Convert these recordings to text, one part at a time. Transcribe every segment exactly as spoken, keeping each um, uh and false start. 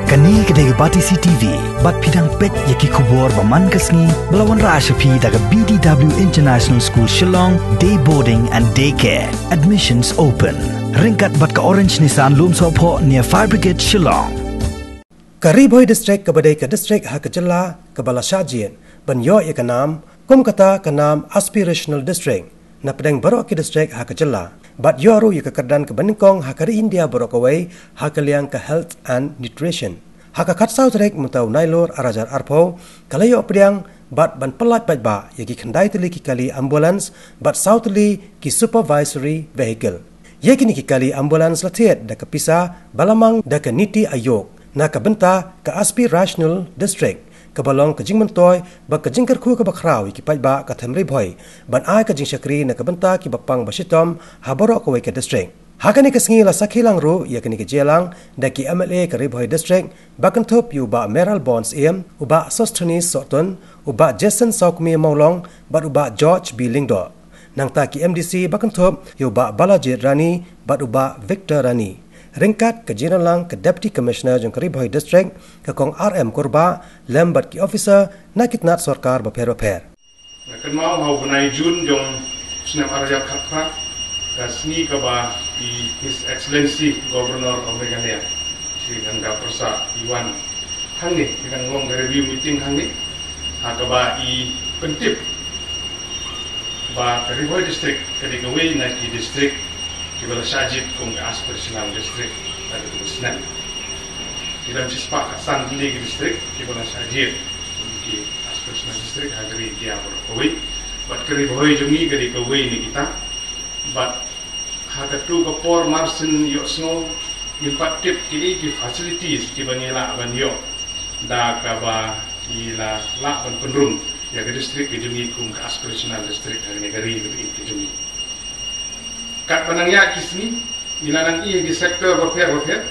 Kane ka dei ka Batesi T V, bad phi dang peit ïa ki khubor ba man ka sngi, ba la wanrah sha phi da ka B D W International School Shillong, Day Boarding and Day Care. Admissions open. Ryngkat bad ka Orange Nissan Lumsohphoh near Fire Brigade Shillong. Ka Ri Bhoi District kaba dei ka district ha ka jylla kaba la shah jied ban ïoh ïa ka nam, kum kata ka nam Aspirational District, na pdeng baroh ki district ha ka jylla. Bad ïoh ruh ïa ka kyrdan kaba nyngkong ha ka ri India baroh kawei ha ka liang ka Health and Nutrition. Ha ka khatsaw tarik mynta u Nailur arhajar arphew, ka la ïoh pdiang bad ban pyllait paidbah ïa ki khyndai tylli ki kali ambulance bad saw tylli ki supervisory vehicle. Ïa kine ki kali ambulance la thied da ka pisa ba la mang da ka NITI Aayog na ka bynta ka Aspirational District, kaba long ka jingmyntoi bad ka jingkyrkhu kaba khraw ïa ki paidbah ka them Ri Bhoi ban ai ka jingshakri na ka bynta kiba pang ba shitom ha baroh kawei ka district. Ha kane ka sngi la sakhi lang ruh ïa kane ka jingïalang da ki M L A ka Ri Bhoi District, ba kynthup ïa u Bah Mayralborn Syiem, u Bah Sosthenes Sohtun, u Bah Jason Sawkmie Mawlong bad u Bah George B Lyngdoh. Nangta ki M D C ba kynthup ïa u Bah Balajied Rani bad u Bah Victor Rani, ryngkat ka jingïalang ka Deputy Commissioner jong ka Ri Bhoi District, ka Kong R M Kurbah, lem bad ki officer na ki tnat sorkar bapher bapher. Nga kynmaw ha u bnai Jun jong u snem arhajar khatphra, ka sngi kaba i His Excellency Governor of Meghalaya, Shri Ganga Prasad, i wan hangne, i dang long ka review meeting hangne, ha kaba i pyntip ba ka Ri Bhoi District ka dei kawei na ki district kiba la shah jied kum ka Aspirational District ha katu ka snem. Ki don shispah khatsan tylli ki district kiba la shah jied kum ki Aspirational District ha ka ri India baroh kawei. Bad ka Ri Bhoi jong ngi ka dei kawei na kita. Bad ha katu ka por marsien ïohsngew, ngim pat tip kiei ki facilities kiba ngi lah ban ïoh da kaba ngi la lah ban pynrung ïa ka district ka jong ngi kum ka Aspirational District ha kane ka ri ka ri ka jong ngi. Katba nang ïaid ki sngi, ngi la nang ïohi ha ki sector bapher bapher,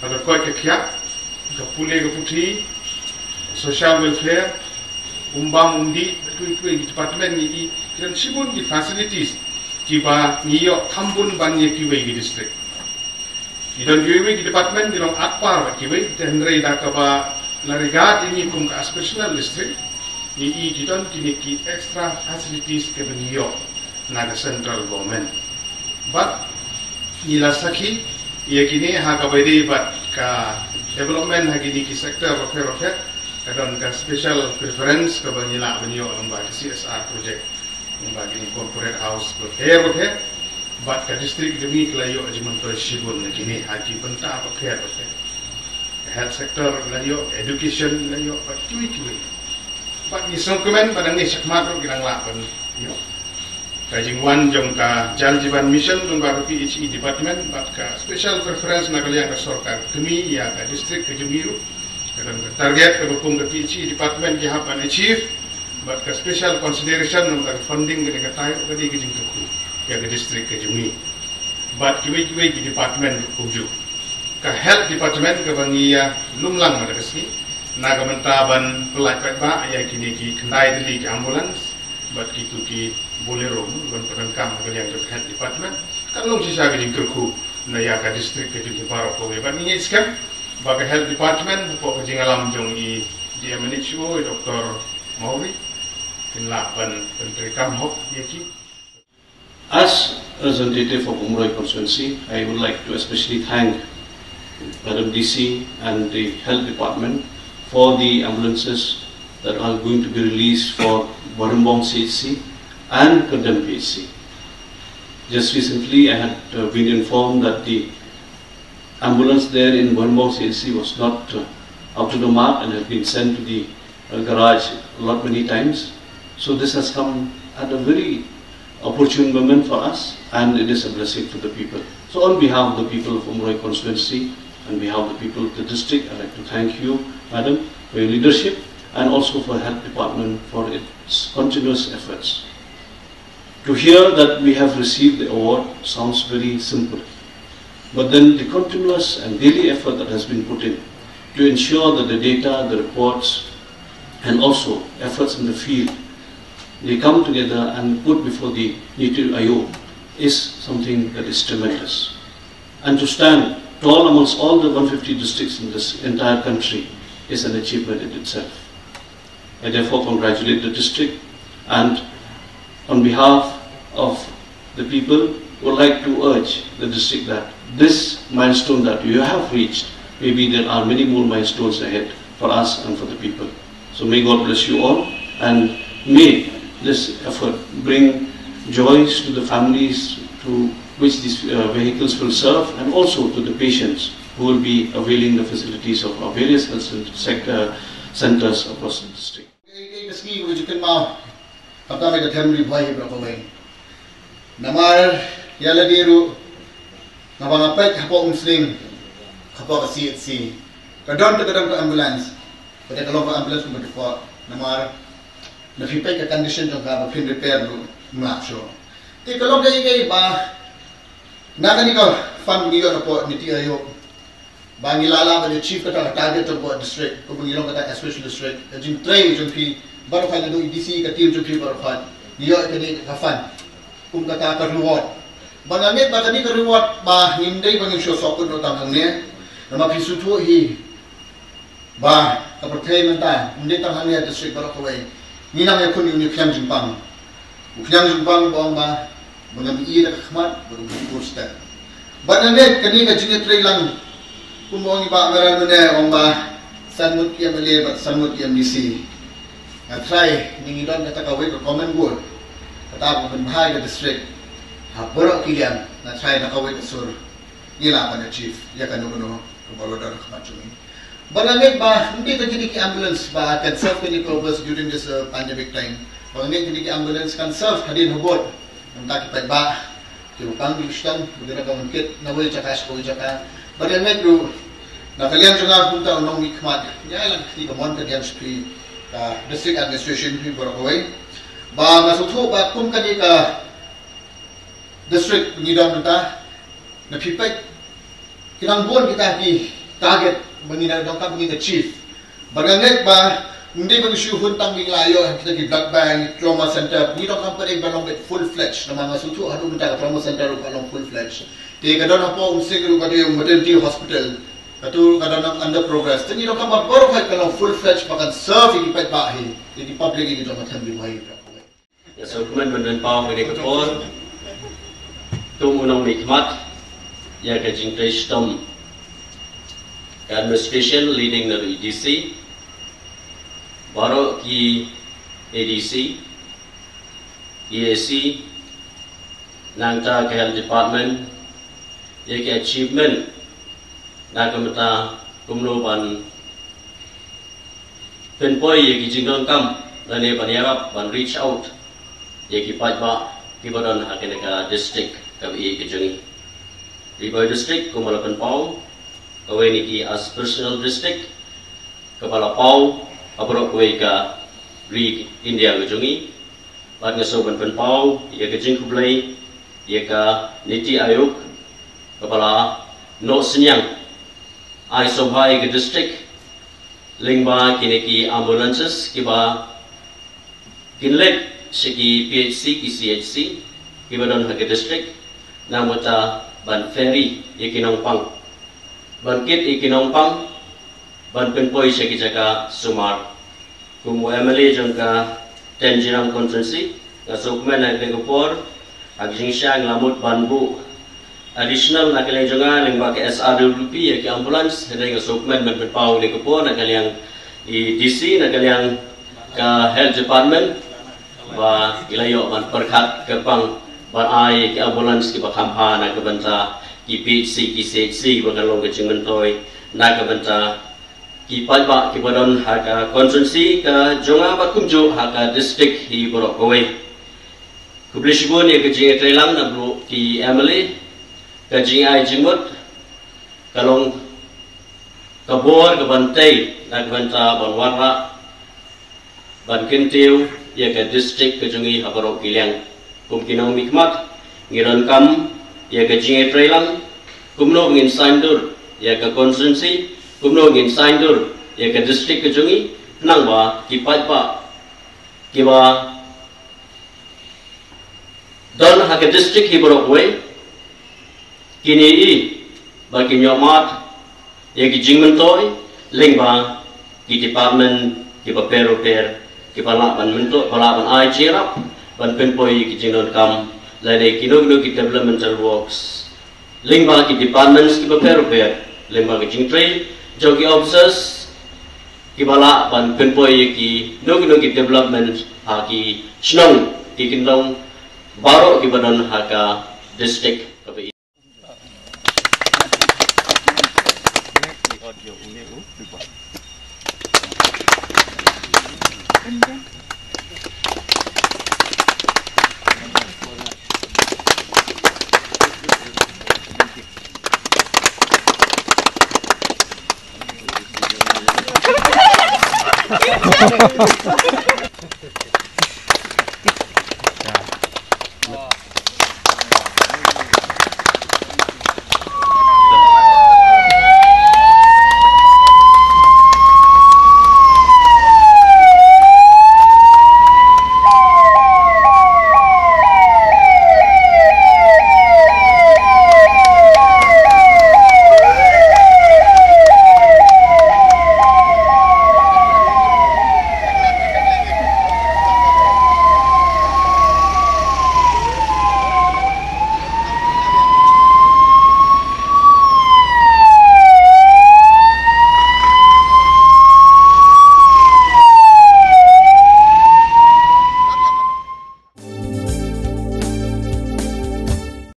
ha ka koit ka khiah, ka pule ka puthi, social welfare, umbam umdih, bad kiwei kiwei ki department ngi ïohi ki don shibun ki facilities kiba ngi ïoh kham bun ban ïa kiwei ki district. Ki don kiwei kiwei ki department ki long at-par bad kiwei, te hynrei da kaba la regard ïa ngi kum ka Aspirational District, ngi ïohi ki don kine ki extra facilities kiba ngi ïoh na ka central government. Bad ngi la sakhi ïa kine ha kaba ïadei bad ka development ha kine ki sector bapher bapher, ka don ka special preference kaba ngi lah ban ïoh lyngba ki C S R project, lyngba kine corporate house bapher bapher. Bad ka district jong ngi ka la ïoh jingmyntoi shibun na kine ha ki bynta bapher bapher. Ka health sector la ïoh, education la ïoh, bad kiwei kiwei. Bad ngi sngewkmen ba nangne shakhmat ruh ki dang lah ban ïoh. Ka jingwan jong ka Jal Jeevan Mission lyngba ka P H E department bad ka special preference na ka liang ka sorkar kmie ïa ka district ka jong ngi ruh. Ka don ka target kaba kum ka P H E department ki hap ban achieve, bad ka special consideration lyngba ka funding kane ka taïew ka dei ka jingkyrkhu ïa ka district ka jong ngi. Bad kiwei kiwei ki department ruh kumjuh. Ka health department kaba ngi ïa lum lang mynta ka sngi, na ka bynta ban pyllait paidbah ïa kine ki khyndai tylli ki ambulance bad kitu ki Bolero, ban pyndonkam ha ka liang jong ka health department. Kan long shisha ka jingkyrkhu na ïa ka district ka jong ngi baroh kawei. Bad ngi ngeit skhem ba ka health department hapoh ka jingïalam jong i D M N H O, i Doctor Mawrie, kin lah ban pyntreikam hok ïa ki. As representative of Umroi constituency, I would like to especially thank Madam D C and the Health Department for the ambulances that are going to be released for Bhairumbong C H C and Kyrdem P H C. Just recently, I had uh, been informed that the ambulance there in Bhairumbong C H C was not uh, up to the mark and had been sent to the uh, garage a lot many times. So this has come at a very opportune moment for us, and it is a blessing for the people. So on behalf of the people of Umroi constituency, on behalf of the people of the district, I'd like to thank you, Madam, for your leadership and also for Health Department for its continuous efforts. To hear that we have received the award sounds very simple, but then the continuous and daily effort that has been put in to ensure that the data, the reports, and also efforts in the field, they come together and put before the NITI Aayog is something that is tremendous. And to stand Tall amongst all the one fifty districts in this entire country is an achievement in itself. I therefore congratulate the district, and on behalf of the people, would like to urge the district that this milestone that you have reached, maybe there are many more milestones ahead for us and for the people. So may God bless you all, and may this effort bring joys to the families to which these uh, vehicles will serve, and also to the patients who will be availing the facilities of our various health cent- sector centers across the district. Ka sngi ka jingkynmaw, kata me ka them ri bhai bra kawei. Namar ïa lade ruh, nga ba nga peit hapoh Umsning, hapoh ka C H C, ka don te ka don ka ambulance. Ka te ka long ka ambulance kumba te ko, namar na phi peit ka condition jong ka ba phin repair ruh mlak shuh. Te ka long kaei kaei ba na kane ka fund ngi ïoh na pdeng NITI Aayog, ba ngi lah lah ban achieve kata ka target jong ka district, kumba ngi long kata ka special district. Ka jingtrei jong phi baroh, naduh E D C, ka team jong phi baroh, ngi ïoh kane ka fund kum kata ka reward. Ba nga ngeit ba kane ka reward ba ngim dei ba ngin shu sokut noh tang hangne. Namar phi sngewthuh hi ba ka pyrthei mynta, ym dei tang hangne, district baroh kawei, ngi nang ïakhun ïa une u khñiang jingpang. U khñiang jingpang ba ong ba, ba ngam ïohi da ka khmat, ba ngam ïohi da ka step. Ba nga ngeit kane ka jingïatreilang, kumba ong i Bah Mayralmynne, ong ba san ngut ki M L A bad san ngut ki M D C. Nga trai, ngi ngi don kata kawei ka common goal, kata ba pynbha ïa ka district ha baroh ki liang. Nga trai na kawei ka sur ngi lah ban achieve ïa kano kano kaba la don ha khmat jong ngi. Ba nga ngeit ba ym dei tang kine ki ambulance ba kan serve kine ki purpose during this uh, pandemic time. Ba nga ngeit kine ki ambulance kan serve hadien habud. Nangta ki paidbah kiba pang ki sdang ba ki dei ban kit na kawei jaka sha kawei jaka. Ba nga ngeit ruh na ka liang jong nga kumta u nongmihkhmat, ïa la ka kti kamon ka diang sha phi, ka district administration, phi baroh kawei. Ba nga sngewthuh ba kum kane ka district ngi don mynta, na phi peit, ki nang bun kita ki target ba ngi na donkam ba ngin achieve. Ba nga ngeit ba ym dei ba ngi shu hun tang ba ngi la ïoh kita ki blood bank, trauma center, ngi donkam pat ba long beit full fledged. Namar nga sngewthuh haduh mynta ka trauma center ruh ka long full fledged. Te ka don hapoh Umsning ruh ka dei maternity hospital, katu ka don under progress. Te ngi donkam ba baroh ka long full fledged ba kan serve ïa ki paidbah hi, ïa ki public hi, ki jong ka them ri bhai. Nga sngewkmen ban pynpaw kane ka por kum u nongmihkhmat ïa ka jingtrei shitom ka administration, leading na E D C, baroh ki A D C, E A C, nangta ka health department, ïa ki achievement na ka bynta kumno ban pynpoi ïa ki jingdonkam lane ban ïarap ban reach out ïa ki paidbah kiba don ha kane ka district kaba ïeit ka jong ngi. Ri Bhoi District, kumba la pynpaw, kawei na ki aspirational district kaba la paw ha baroh kawei ka ri India ka jong ngi. Bad nga sngewbha ban pynpaw ïa ka jingkhublei ïa ka NITI Aayog kaba la noh synñiang ai sngewbha ïa ka district lyngba kine ki ambulances kiba kin leit sha ki P H C, ki C H C kiba don ha ka district, na ka bynta ban ferry ïa ki nongpang, ban kit ïa ki nongpang, ban pynpoi sha ki jaka sumar. Kum u M L A jong ka ten Jirang constituency, nga sngewkmen ha kane ka por, ha ka jingshisha nga la mut ban buh additional na ka liang jong nga lyngba ka S R W P ïa ki ambulance. Hynrei nga sngewkmen ban pynpaw ha kane ka por na ka liang i D C, na ka liang ka health department, ba ki la ïoh ban pyrkhat kyrpang ban ai ki ambulance kiba kham bha na ka bynta ki P H C, ki C H C, ba kan long ka jingmyntoi na ka bynta ki paidbah kiba don ha ka constituency ka jong nga bad kumjuh ha ka district hi baroh kawei. Khublei shibun ïa ka jingïatreilang na baroh ki M L A, ka jingai jingmut ka long ka bor ka ban tei na ka bynta ban wanrah, ban kyntiew ïa ka district ka jong ngi ha baroh ki liang. Kum ki nongmihkhmat, ngi donkam ïa ka jingïatreilang kumno ngin saiñdur ïa ka constituency, kumno ngin saiñdur ïa ka district ka jong ngi, khnang ba ki paidbah kiba don ha ka district hi baroh kawei kin ïohi ba kin ïoh mad ïa ki jingmyntoi lyngba ki department kiba pher bapher kiba lah ban myntoi, ba lah ban ai jingïarap ban pynpoi ïa ki jingdonkam lane kino kino ki developmental works lyngba ki departments kiba pher bapher, lyngba ki jingtrei jong ki officers kiba lah ban pynpoi ïa kino kino ki development ha ki shnong ki kyndong baroh kiba don ha ka district kaba